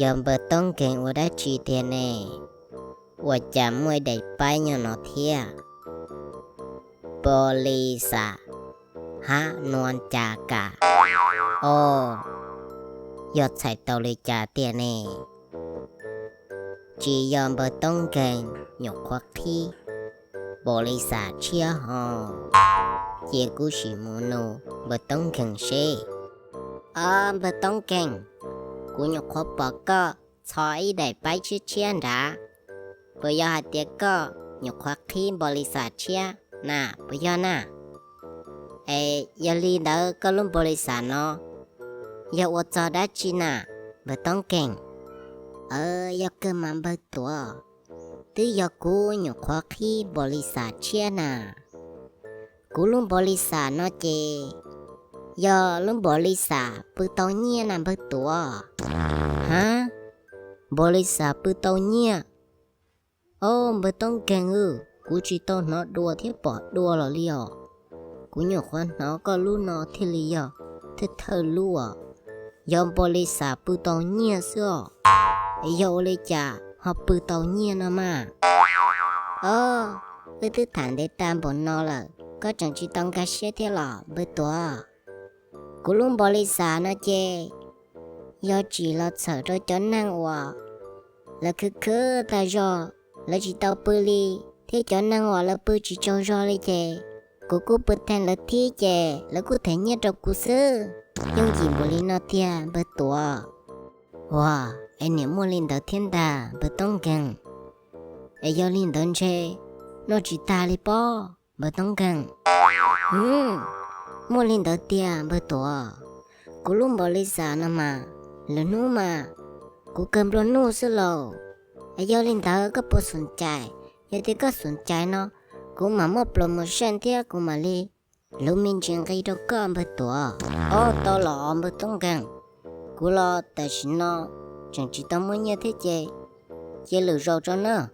Yog npawg Toob Nkeeg ua dab tsi tiag ne? Ua cas muaj ib daim paib nyob no thiab? Npaus lis xas hab nuam cas kas. Os, yog txhais tau li cas tiag ne? Tsis yog npawg Toob Nkeeg nyuam qhuav qhib npaus lis xas tshiab ho? Cia kuv sim mus nug npawg Toob Nkeeg seb. Os, npawg Toob Nkeeg, kuv nyuam qhuav pom koj txhos ib daim paib tshiab tshiab nrad. Puas yog hais tias koj nyuam qhuav qhib npaus lis xas tshiab na, puas yog na? Es yog li ntawd koj lub npaus lis xas no yog ua txog dab tsi na, npawg Toob Nkeeg? Yog kawg mas npawg Tuam, twb yog kuv nyuam qhuav qhib npaus lis xas tshiab na. Kuv lub npaus lis xas no ces yog lub npaus lis xas pw tau nyiaj na npawg Tuam. Ha, npaus lis xas pw tau nyiaj? Os, npawg Toob Nkeeg, kuv tsis tau hnov dua thiab pom dua los li os. Kuv nyuam qhuav hnov koj lub no thiaj li yog thawj thawj lub os. Yog npaus lis xas pw tau nyiaj xwb os. Es yog ua li cas ho pw tau nyiaj no mas? Os, wb twb tham ntev tas npaum no lawm, koj tseem tsis tau nkag siab thiab los npawg Tuam? Kuv lub npaus lis xas no ces yog tsim los txhawm rau cov neeg uas lawv khwv khwv tag zog, lawv tsis tau pw li, thiab cov neeg uas lawv pw tsis tsaug zog li ces kuv kuj pw theej lawv thiab ces lawv kuj them nyiaj rau kuv xwb. Yooj yim npaum li no tiag npawg Tuam. Ua, es niam muaj li ntawd thiab ntag npawg Toob Nkeeg. Es yog li ntawd ntshe noj tsis tag li pob npawg Toob Nkeeg. Muaj li ntawd tiag npawg Tuam. Kuv lub npaus lis xas no mas lwm hnub mas kuv kawg nplua nuj xwb lauj. Es yog li ntawd koj puas xum cais? Yog tias koj xum cais no, kuv mam muaj promotion thiab kuv mam li luv me ntsis nqi rau koj npawg Tuam. Ob, tau los npawg Toob Nkeeg, kuv los tam sim no tseem tsis tau muaj nyiaj thiab ces cia lwm zaus tso nawb.